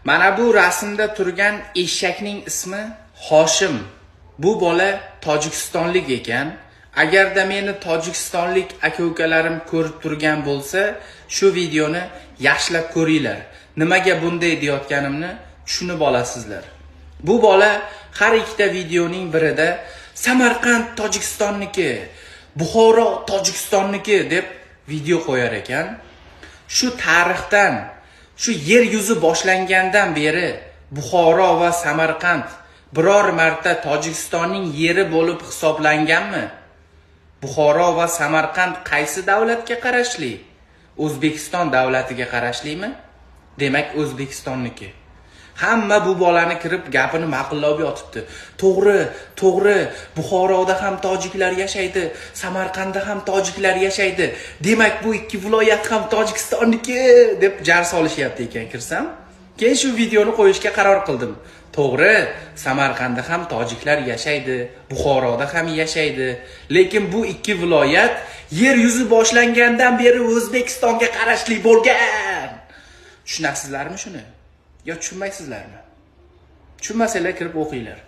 Mana bu rasmda turgan eshakning ismi Hoshim. Bu bola tojikistonlik ekan. Agarda meni tojikistonlik aka-ukalarim ko'rib turgan bo'lsa, shu videoni yaxshilab ko'ringlar. Nimaga bunday deyotganimni tushunib olasizlar. Bu bola har ikkita videoning birida "Samarqand Tojikistonniki, Buxoro Tojikistonniki" deb video qo'yar ekan. Shu tarixdan, shu yer yuzi boshlangandan beri Buxoro va Samarqand biror marta Tojikistonning yeri bo'lib hisoblanganmi? Buxoro va Samarqand qaysi davlatga qarashli? O'zbekiston davlatiga qarashlimi? Demak, O'zbekistonniki. Hamma bu bolani kirib gapini ma'qullab yotibdi. To'g'ri, to'g'ri, Buxoroda ham tojiklar yashaydi, Samarqandda ham tojiklar yashaydi. Demak, bu ikki viloyat ham Tojikistonniki deb jar solishyapti ekan kirsam. Keyin shu videoni qo'yishga qaror qildim. To'g'ri, Samarqandda ham tojiklar yashaydi, Buxoroda ham yashaydi, lekin bu ikki viloyat yer yuzi boshlangandan beri O'zbekistonga qarashli bo'lgan. Tushunasizlarmi shuni? Yo tushunmaysizlarmi? Tushunmasanglar, kirib o'qinglar.